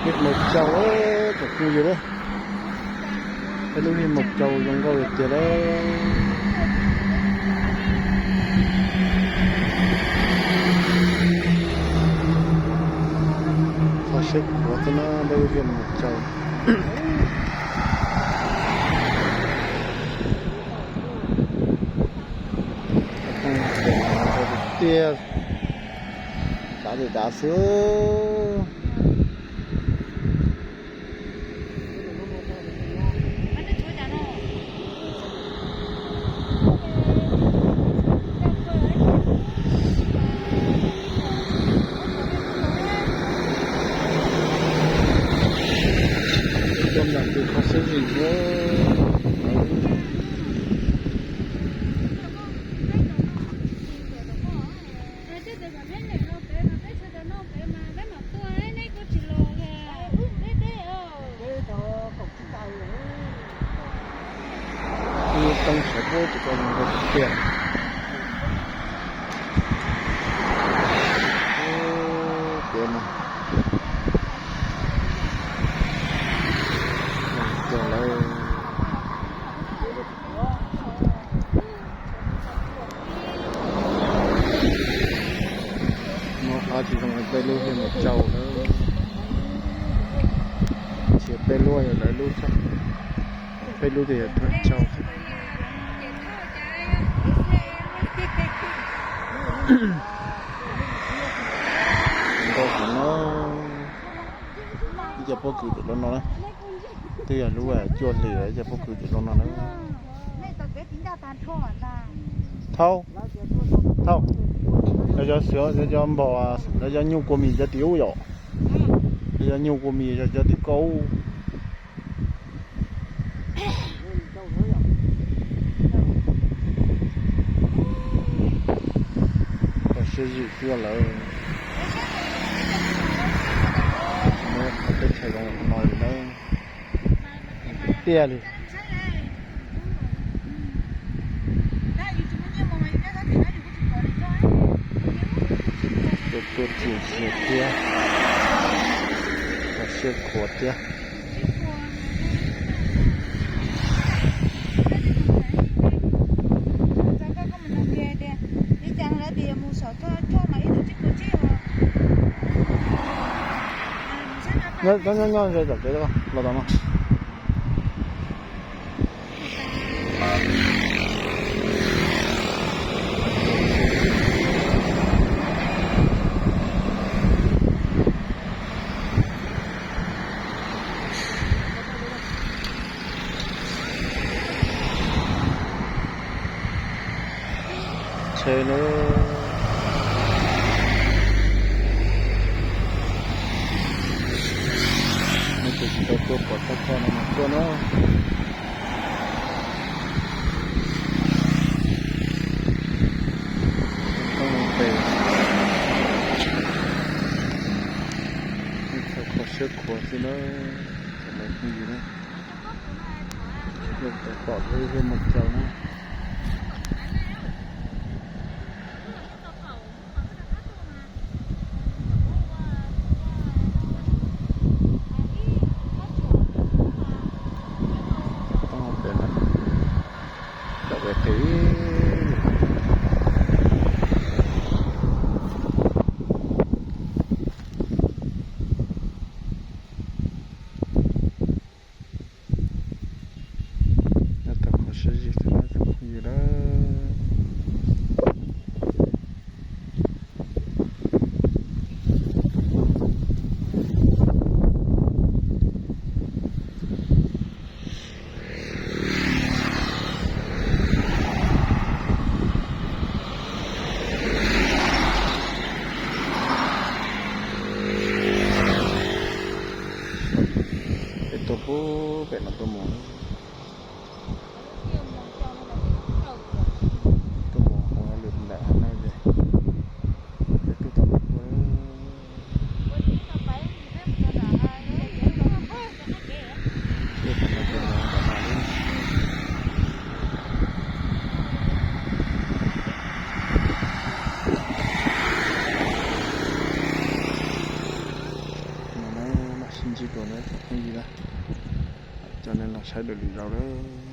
Hiab Mos Caus, tsoom phooj ywg lauj, peb lub Hiab Mos Caus zoo nkauj tiag tiag lauj. Kho siab khuav xwb na peb lub Hiab Mos Caus. Tiag, dav li dav xwb. Coj nram tus kho siab zim. Toob sawv puab tus ko tiag. Tias no, coj lawv muab qab tsis zoo peb lub Hiab Mos Caus lawm. Tsis yog peb lub, yog lawv lub thiab. Peb lub tias yog Thuam Caus. Nkauj heev no. Ib co pob kws tseem los no na. Twb yog lub cuaj hlis, ib co pob kws tseem los no na. Thaub, thaub, lawv cov xwm, lawv cov npog, lawv cov nyuj kua mis cov tim ub yom. Lawv cov nyuj kua mis cov tim koj ub. Kho siab zim xwb lawm. Muab qhov teb chaws zoo no li na. Tiag li. Tuaj tuaj txim sia thiab. Kho siab khuav thiab. Nyob nyob nyob ze tom kev los tau no. Tsheb na. Nej tus tsis tau tuaj pom tag koj no mas tuaj na. Txhob mus pem. Txhob kho siab khuav xwb na. Txhob mus pem na. Yog tau pom lub Hiab Mos Caus na. Txhob mus pem na. Cov pem qis. Nyob tau kho siab zim xwb na tsoom phooj ywg na. Peb tuaj puag pem no tuaj mus. Tuaj mus hauv lwm nram no ces peb tuaj tau lawm puag. No na, Sib ntsib dua na cov phooj ywg na, coj nej los saib dua lwm zaus lawm.